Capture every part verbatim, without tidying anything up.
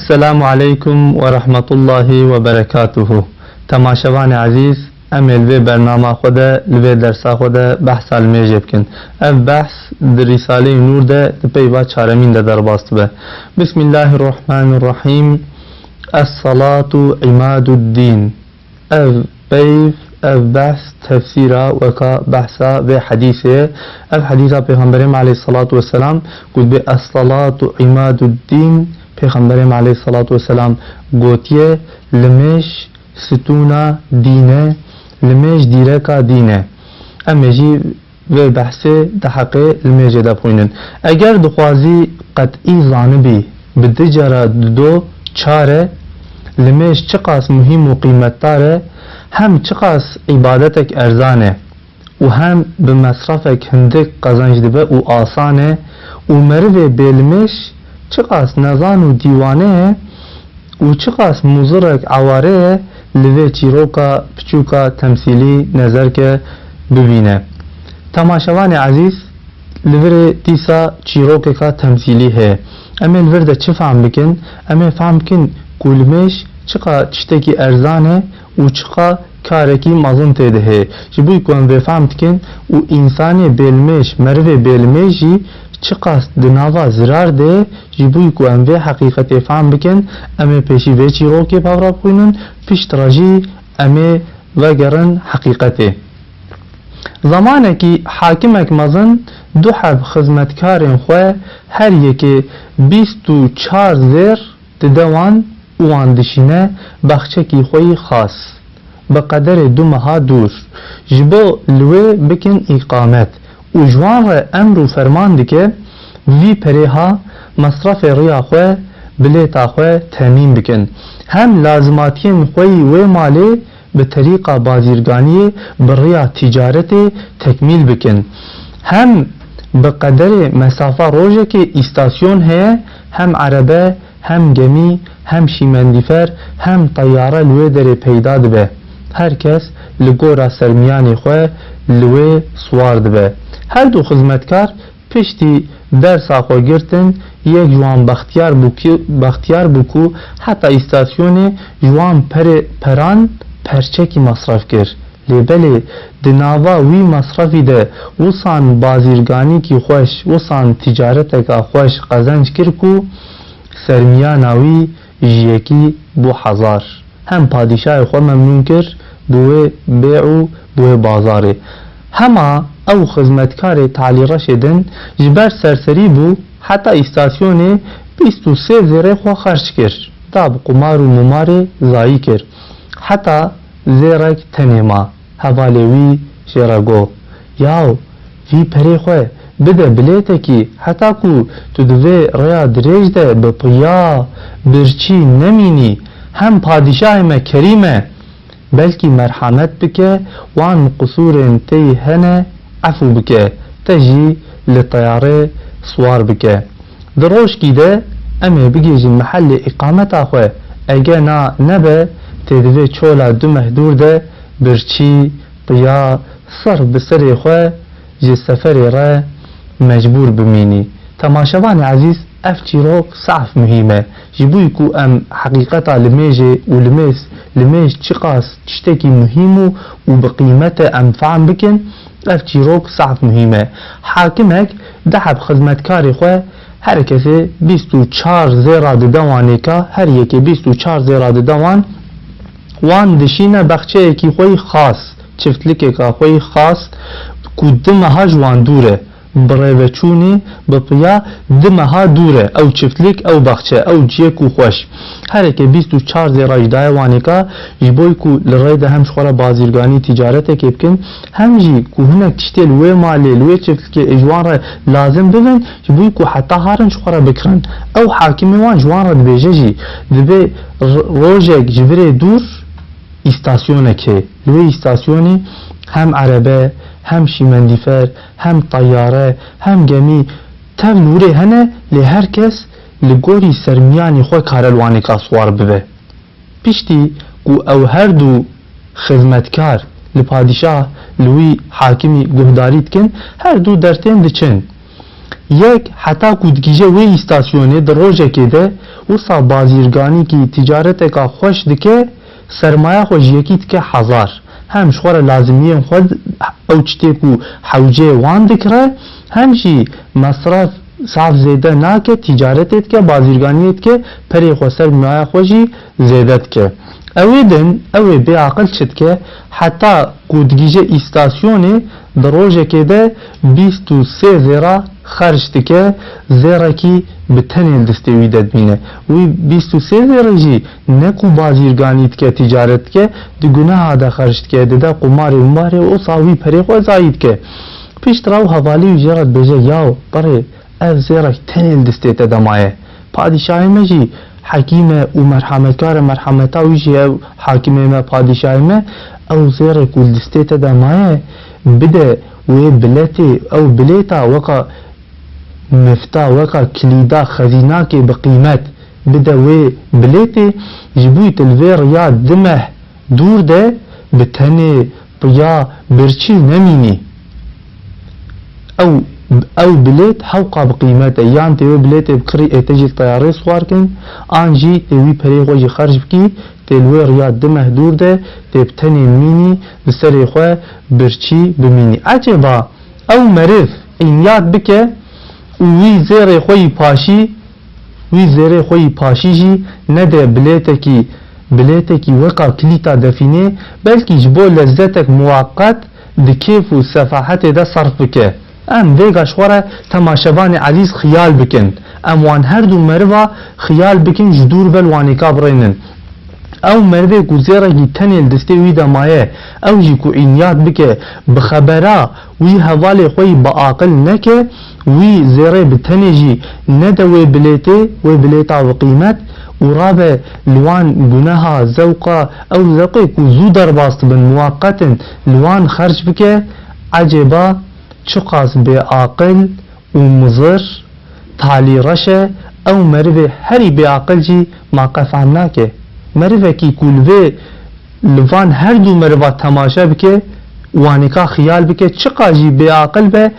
Selamu aleykum ve rahmetullahi ve berekatuhu. Temaşevanê ezîz, em ê li vê bernama xwe de, li vê dersa xwe de behsa limêjê bikin. Ev behs di Rîsaleyê Nûr de di peyva çaremîn de derbas dibe. Bismillahirrahmanirrahim. Es-salatu imaduddin. Ev peyv, ev behs tefsîra weka behsa vê hedîsê ye. Ev hedîsa Pêxemberê me aleyhissalatu vesselam ku dibê "Es-salatu imaduddin", Pêxemberê me aleyhissalatu vesselam gotiye, "Limêj stûna dîn e, limêj dîreka dîn e." Em ê jî vê behsê di heqê limêjê de bixwînin. Eger dixwazî qet'î zanibî bi du cara dido çar e, limêj çiqas muhîm û qîmetdar e, hem çiqas îbadetek erzan e û hem bi mesrafek hindik qezenc dibe û asan e û merivê bêlimêj çiqas nezan û dîwane ye, û çiqas muzirek eware ye li vê çîroka piçûka temsîlî nezerke bibîne. Temaşevanê ezîz, li virê dîsa çîrokeka temsîlî heye. Em ê li vir de çi fehm bikin? Em ê fehm bikin ku limêj çiqa tiştekî erzan e û çiqa karekî mezin tê de heye. Ji bo ku em vê fehm dikin û însanê bêlimêj, merivê bêlimêj jî çiqas di nava zirar de ye, ji bo ku em vê heqîqetê fehm bikin, em ê pêşî vê çîrokê bi hev re bixwînin, piştre jî em ê vegerin heqîqetê. Zemanekî hakimek mezin du heb xizmetkarên xwe her yekê bîst û çar zêr dide wan û wan dişîne baxçekî xwe yî xas, bi qederê du meha dûr, ji bo li wê bikin îqamet û ji wan re emr û ferman dike, vî perê ha mesrefê riya xwe, bilêta xwe temîn bikin. Hem lazimatiyên xwe yî wê malê bi terîqa bazîrganiyê bi riya tîcaretê tekmîl bikin. Hem bi qederê mesafa rojekê îstasyon heye, hem erebe, hem gemî, hem şîmendîfer, hem teyare li wê derê peyda dibe. Her kes li gora sermiyanê xwe li wê siwar dibe. Her du xizmetkar piştî dersa xwe girtin, yek ji wan bextiyar bû ki-, bextiyar bû ku heta îstasyonê ji wan perê, peran perçekî mesref kir. Lê belê di nava wî mesrefî de wisan bazîrganîkî xweş, wisan tîcareteka xweş qezenc kir ku sermiyana wî ji yekî bû hezar. Hem padîşahê xwe memnûn kir, bi wê bê û bi wê bazarê. Hema ew xizmetkarê talîreşê din ji ber serserî bû, heta îstasyonê bîst û sê zêrê xwe xerc kir, da bi qumar û mumarê zayî kir. Heta zêrek tenê ma. Hevalê wî jê re got, "Yaw, vî perê xwe bide bilêtekî, heta ku tu di vê rêya dirêj de bi piya birçî nemînî, hem padîşahê me kerîm e, belkî merhamet bike, wan qisûrên te yî hene efû bike, te jî li teyarê siwar bike." Di rojkî de em ê bigihîjin mehellê îqameta xwe. Ege na nebe, tê di vê çola du meh dûr de birçî, piya, ser bi serê xwe ji seferê re mecbûr bimînî. Temaşevanê ezîz, ev çîrok zaf muhîm e. Ji bo ku em heqîqeta limêjê û limêj, limêj çiqas tiştekî muhîm û, û bi qîmet e em fehm bikin, ev çîrok zaf muhîm e. Hakimek du heb xizmetkarê xwe, her kesê bîst û çar zêra dide wanêka, her yekê bîst û çar zêra dide wan, wan dişîne baxçeyekî xwe yî xas, çiftlikeka xwe yî xas ku du meha ji wan dûr e. Bi rêveçûnê, bi piya du meha dûr e. Ew çiftlik, ew baxçe, ew ciyê ku xweş. Hereke bîst û çar zêra jî daye wanêka, ji bo ku li rê de hem ji xwe re bazîrganî tîcaretekê bikin, hem jî ku hinek tiştê li wê malê, li wê çiftlikê ê ji wan re lazim bibin, ji bo ku heta harin ji xwe re bikirin. Ew hakimê wan ji wan re dibêje jî, dibê r-, rojek ji virê dûr îstasyonek heye. Li wê îstasyonê hem erebe, hem şîmendîfer, hem teyare, hem gemî tev li wirê hene, lê her kes li gorî sermiyanê xwe kare li wanêka siwar bibe. Piştî ku ew her du xizmetkar li padîşah, li wî hakimî guhdarî dikin, her du dertên diçin. Yek heta ku digihîje wê îstasyonê di rojekê de wisa bazîrganîkî tîcareteka xweş dike, sermaya xwe ji yekî dike hezar. Hem ji xwe re lazimiyên xwe ew tiştê ku hewceyê wan dikire, hem jî mesref zaf zêde nake, tîcaretê dike, bazîrganiyê dike, perê xwe sermaya xwe jî zêde dike. Ewê din, ewê bêaqil çi dike? Heta ku digihîje îstasyonê di rojekê de bîst û sê zêra xerc dike, zêrekî bi tenê li distê wî de dimîne. Wî bîst û sê zêrê jî ne ku bazîrganî dike, tîcaret dike, di guneha de xerc dike, dide qumarê û marê û wisa wî perê xwe zayî dike. Piştre ew hevalê wî jê re dibêje, yaw, birê, ev zêrek tenê li distê te de maye. Padîşahê me jî hekîm e û merhemetkar e, merhemeta wî jî ew hakimê me, padîşahê me, ew zêrê ku li distê te de maye, bide wê biletê, ew bilêta weka mifta, weka kilîda xezînakê bi qîmet, bide wê bilêtê, ji bo tu li vê riya du meh dûr de bi tenê piya birçî nemînî. Ew, ew bilêt hewqa bi qîmet e. Yan tê wê bilêtê bi kirî ê te jî li teyarê siwar kin, an jî tê wî perê xwe jî xerc bikî, tê li wê riya du meh dûr de tê bi tenê mînî, bi serê xwe birçî bimînî. Ecêba ew meriv înyat bike û wî zêrê xwe yî paşî, wî zêrê xwe yî paşî jî nede bilêtekî, bilêtekî weka kilîta defînê, belkî ji bo lezzetek muwaqet di kêf û sefahetê de serf bike. Em vêga ji xwe re temaşevanê ezîz xiyal bikin. Em wan her du meriva xiyal bikin, ji dûr ve li wanêka birênin. Ew merivê ku zêrekî tenê li distê wî de maye, ew jî ku înyat bike, bi xebera wî hevalê xwe yî biaqil neke, wî zêrê bi tenê jî nede wê bilêtê, wê bilêta bi qîmet û rabe li wan guneha zewqa, ew zewqê ku zû derbas dibin, muwaqet in, li wan xerc bike, ecêba çiqas bêaqil û mizir, talî reş e, ew merivê herî bêaqil jî ma qe fehm nake. Merivekî ku li vê, li van her du meriva temaşe bike, wanêka xiyal bike, çiqas jî bêaqil be,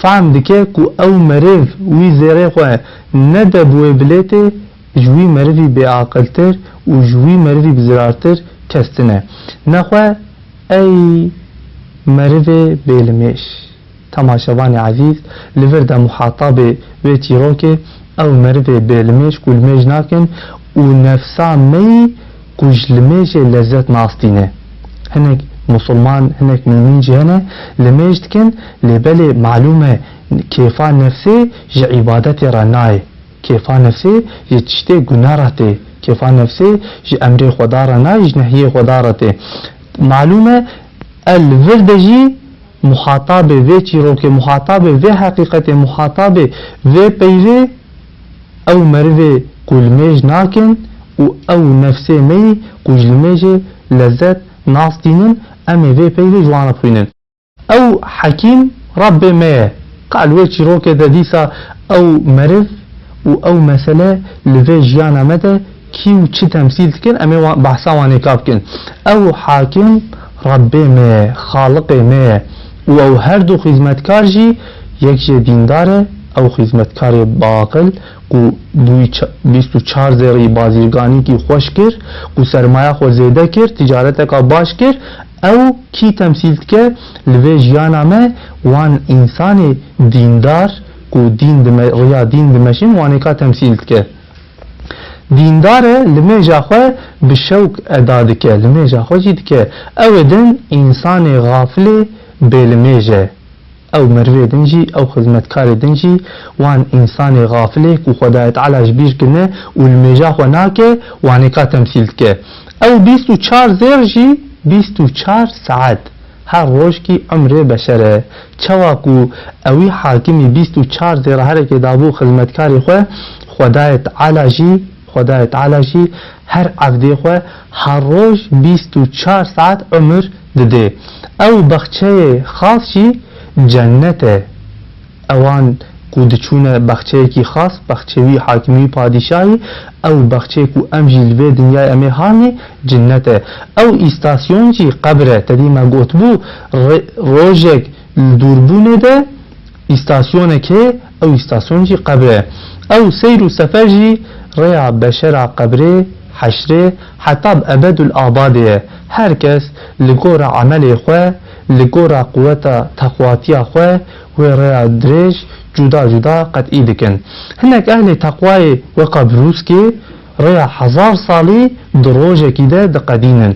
fehm dike ku ew meriv wî zêrê xwe nede bi wê bilêtê, ji wî merivî bêaqiltir û ji wî merivî bizirartir kes tune. Nexwe ey merivê bêlimêj. Temaşevanê ezîz, li vir de muhatabê vê çîrokê ew merivê bêlimêj ku limêj nakin û nefsa me yî ku ji limêjê lezzet nastîne. Hinek musulman, hinek mûmîn jî hene, limêj dikin, lê belê malûm e kêfa nefsê ji îbadetê re nayê. Kêfa nefsê ji tiştê gune re tê. Kêfa nefsê ji emrê Xweda re nayê, ji nehyê Xweda re tê. Malûm e, e li vir de jî muhatabê vê çîrokê, muhatabê vê heqîqetê, muhatabê vê peyvê ew merivê ku limêj nakin û ew nefsê me yî ku ji limêjê lezzet nastînin, em ê vê peyvê ji wan re bixwînin. Ew hekîm Rebbê me ye. Ka li wê çîrokê de dîsa ew meriv û ew mesele li vê jiyana me de kî û çi temsîl dikin, em ê wa-, behsa wanêka bikin. Ew hakim Rebbê me ye, Xaliqê me ye û ew her du xizmetkar jî, yek jê dîndar e, ew xizmetkarê biaqil ku bûyî ça-, bîst û çar zêrî bazîrganîkî xweş kir, ku sermaya xwe zêde kir, ticareteka baş kir, ew kî temsîl dike? Li vê jiyana me wan însanê dîndar ku dîn dime-, riya dîn dimeşin, wanêka temsîl dike. Dîndar e, limêja xwe bi şewk eda dike, limêja xwe jî dike. Ew ê din însanê xafilê bêlimêj e. Ew merivê din jî, ew xizmetkarê din jî wan însanê xafilê ku Xwedayê Teala ji bîr kirine û limêja xwe nake, wanêka temsîl dike. Ew bîst û çar zêr jî bîst û çar saet. Her rojkî umrê beşer e. Çawa ku ewî hakimî bîst û çar zêra herekê dabû xizmetkarê xwe, Xwedayê Teala jî, Xwedayê Teala jî her evdê xwe her roj bîst û çar saet umir didê. Ew baxçeyê xas jî cennet e. Ewan ku diçûne baxçeyekî xas, baxçê wî hakimî, wî padîşahî, ew baxçeyê ku em jî li vê dinyayê em ê hanê, cinnet e. Ew îstasyon jî qebir e. Te dî me gotibû, re-, rojek li dûrbûnê de Îstasyonekê, ew îstasyon jî qebr e. Ew seyr û sefer jî rêya beşera qebrê, heşrê, heta bi ebedul abadê ye. Her kes li gora emelê xwe, li gora quweta teqwatiya xwe wê rêya dirêj cuda cuda qet'î dikin. Hinek ehlê teqwayê weka birûskê rêya hezar salî di rojekî de diqedînin.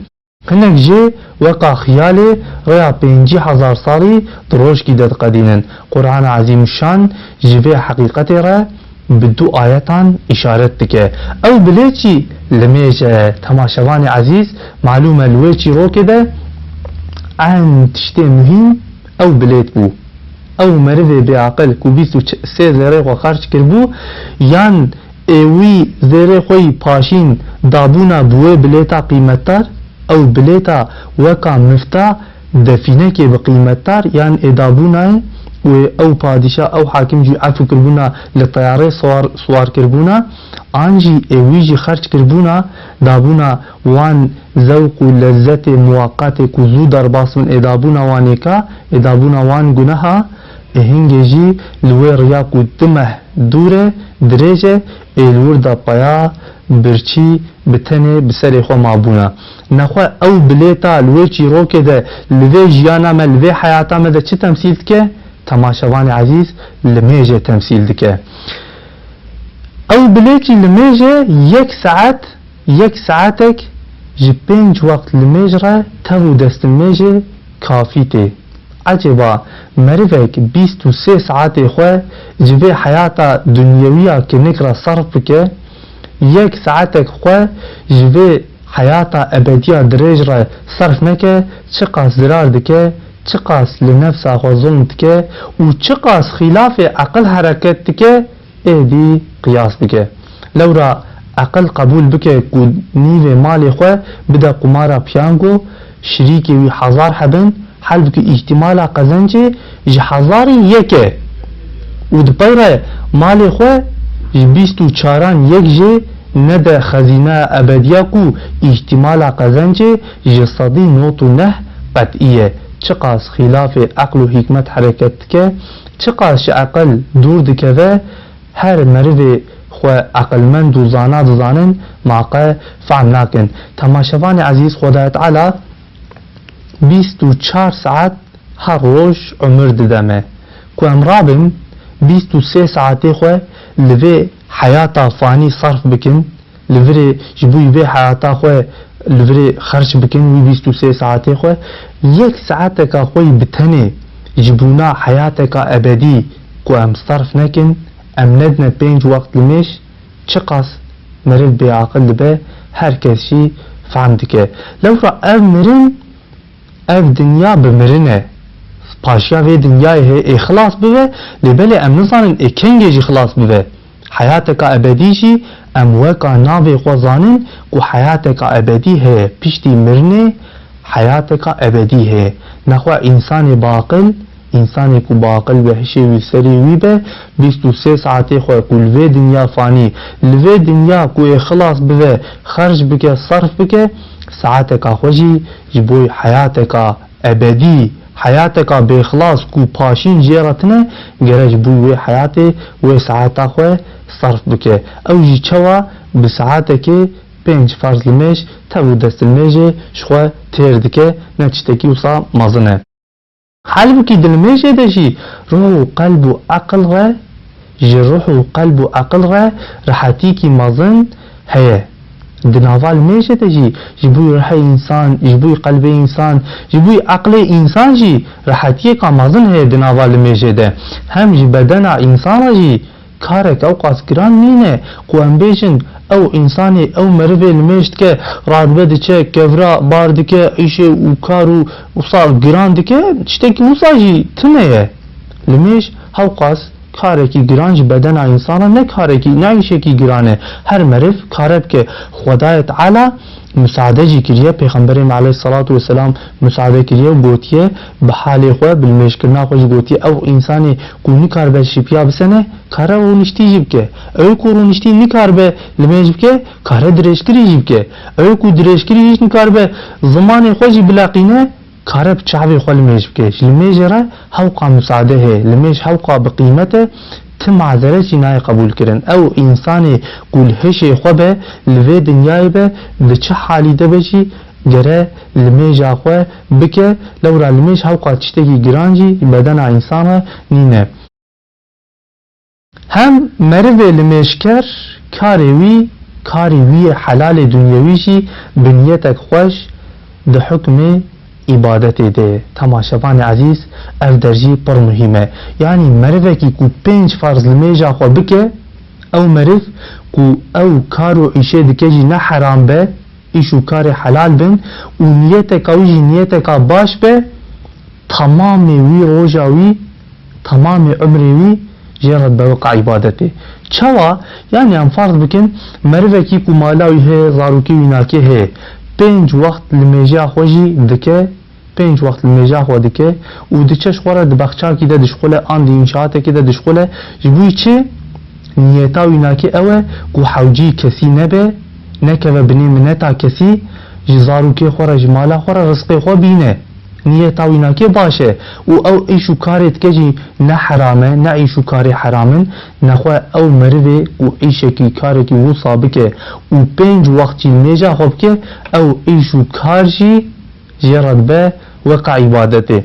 Hinek jê weka xiyalê rêya pêncî hezar salî di rojkî de diqedînin. Qur'ana Ezîmuşşan ji vê heqîqetê re bi du ayetan îşaret dike. Ew bilêt jî limêj e. Temaşevanê ezîz, malûm e li wê çîrokê de en tiştê muhîm ew bilêt bû. Ew merivê bêaqil ku bîst û sê zêrê xwe xerc kiribû, yan ê wî zêrê xwe yî paşîn dabûna bi wê bilêta qîmetdar, ew bilêta weka mifta defînekê bi qîmetdar, yan ê dabûna ye û ê ew padîşa, ew hakim jî efû kiribûna, li teyarê siwar, siwar kiribûna, an jî ê wî jî xerc kiribûna, dabûna wan zewq û lezzetê muwaqatê ku zû derbas bin, ê dabûna wan êka, ê dabûna wan guneha, ê hingê jî li wê riya ku du meh dûr e, dirêj e, ê li wir de peya, birçî, bi tenê bi serê xwe mabûna. Nexwe ew bilêta li wê çîrokê de li vê jiyana me, li vê heyata me de çi temsîl dike? Temaşevanê ezîz, limêjê temsîl dike. Ew bilêt jî limêjê yek saet, yek saetek ji pênc wext limêj re tev û destlimêjê kafî tê. Ecêba merivek bîst û sê saetê xwe ji vê heyata dunyewiya kinik re serf bike, yek saetek xwe ji vê heyata ebediya dirêj re serf neke, çiqas zirar dike, çiqas li nefsa xwe zulm dike û çiqas xîlafê eqil hereket dike, êdî qiyas dike. Lewra eqil qebûl bike ku nîvê malê xwe bide qumara piyango, şirîkê wî hezar hebin, halbikî îhtîmala qezencê ji hezarî yek e û di pey re malê xwe ji bîst û çaran yek jê nede xezîneya ebediya ku îhtîmala qezencê ji sedî nod û neh qet'î ye. Çiqas xîlafê eql û hîkmet hereket dike, çiqas ji eqil dûr dikeve, her merivê xwe eqilmend û zana dizanin, ma qe fehm nakin. Temaşevanê ezîz, Xwedayê Teala bîst û çar saet her roj umir dide me. Ku em rabin bîst û sê saetê xwe li vê heyata fanî sarf bikin, li virê ji bo vê heyata xwe li virê xerc bikin, wî bîst û sê saetê xwe, yek saeteka xwe yî bi tenê ji bona heyateka ebedî ku em sarf nekin, em nedine pênc wext limêj, çiqas meriv bêaqil dibe, her kes jî fehm dike. Lewra ev mirin, ev dinya bi mirin e. Paşiya vê dinyayê heye ê xilas bibe, lê belê em nizanin ê kengê jî xilas bibe. Heyateka ebedî jî em weka navê xwe zanin ku heyateka ebedî heye. Piştî mirinê heyateka ebedî heye. Nexwe însanê baqil, însanê ku baqil be, hişê wî serê wî be, bîst û sê saetê xwe ku li vê dinya fanî, li vê dinya ku ê xilas bibe, xerc bike, sarf bike, saeteka xwe jî ji bo heyateka ebedî, heyateka bêxilas ku paşîn jê re tine, gere ji bo wê heyatê wê saeta xwe sarf bike. Ew jî çawa? Bi saetekê pênc ferz limêj, tev û destlimêjê ji xwe têr dike, ne tiştekî wisa mezin e. Halbikî di limêjê de jî ruh û qelb û eqil re, ji ruh û qelb û eqil re rehetîkî mezin heye. Di nava limêjê de jî ji bo ruhê însan, ji bo qelbê însan, ji bo eqlê însan jî rehetiyeka mezin heye di nava limêjê de. Hem ji bedena însan re jî karek ewqas giran nîne ku em bêjin, ew însanê, ew merivê limêj dike, radibe diçe, kevra bar dike, îşê û kar û wisa giran dike, tiştekî wisa jî tune ye. Limêj hewqas karekî giran ji bedena însan re, ne karekî, ne îşekî giran e. Her meriv kare bike. Xwedayê Teala musaade jî kiriye, Pêxemberê me aleyhisselatu vesselam musaade kiriye û gotiye, bi halê xwe, bi limêjkirina xwe jî gotiye, ew însanê ku nikaribe şipiya bisene, kare rûniştî jî bike. Ew ku rûniştî nikaribe limêj bike, kare dirêjkirî jî bike. Ew ku dirêjkirî hîç nikaribe zimanê xwe jî bileqîne, kare bi çavê xwe limêj bike. Ji limêjê re hewqa musade heye. Limêj hewqa bi qîmet e, ti mazeret jî nayê qebûlkirin. Ew însanê ku li hişê xwe be, li vê dinyayê be, di çi halî de be jî gere limêja xwe bike. Lewra limêj hewqa tiştekî giran jî ji bedena însan re nîne. Hem merivê limêjker karê wî, karê wî yê helalê dunyewî jî bi niyetek xweş di hukmê îbadetê de ye. Temaşevanê ezîz, ev der jî pir muhîm e. Yanî merivekî ku pênc ferz limêja xwe bike, ew meriv ku ew kar û îşê dike jî ne heram be, îş û karê helal bin û niyeteka wî jî niyeteka baş be, temamê wî roja wî, temamê umrê wî jê re dibe weka îbadetê. Çawa? Yanî em ferz bikin, merivekî ku mala wî heye, zarokê wî nakê heye, pênc wext limêjiya xwe jî dike, pênc wext limêja xwe dike û diçe ji xwe re di bexçakî de dişxule an di înşaatekî de dişxule. Ji bo çi? Niyeta wî nakê ew e ku hewcî kesî nebe, nekeve binê mineta kesî, ji zarokê xwe re, ji mala xwe re rizqê xwe bîne. Niyeta wî nakê baş e û ew îş û karê dike jî ne heram e, ne îş û karê heram in. Nexwe ew merivê ku îşekî, karekî wisa bike û pênc wext jî limêja xwe bike, ew îş û kar jî jê re dibe weka îbadetê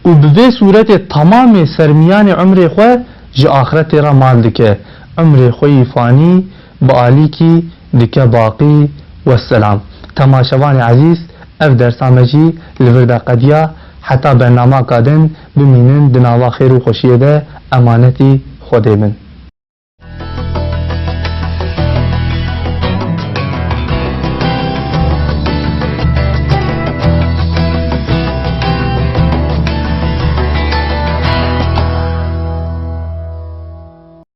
û bi vê sûretê temamê sermiyanê umrê xwe ji axretê re mal dike. Umrê xwe yî fanî bi alîkî dike baqî. Wesselam. Temaşevanê ezîz, ev dersa me jî li vir de qediya. Heta bernamaka din bimînin di nava xêr û xweşiyê de, emanetî Xwedê bin.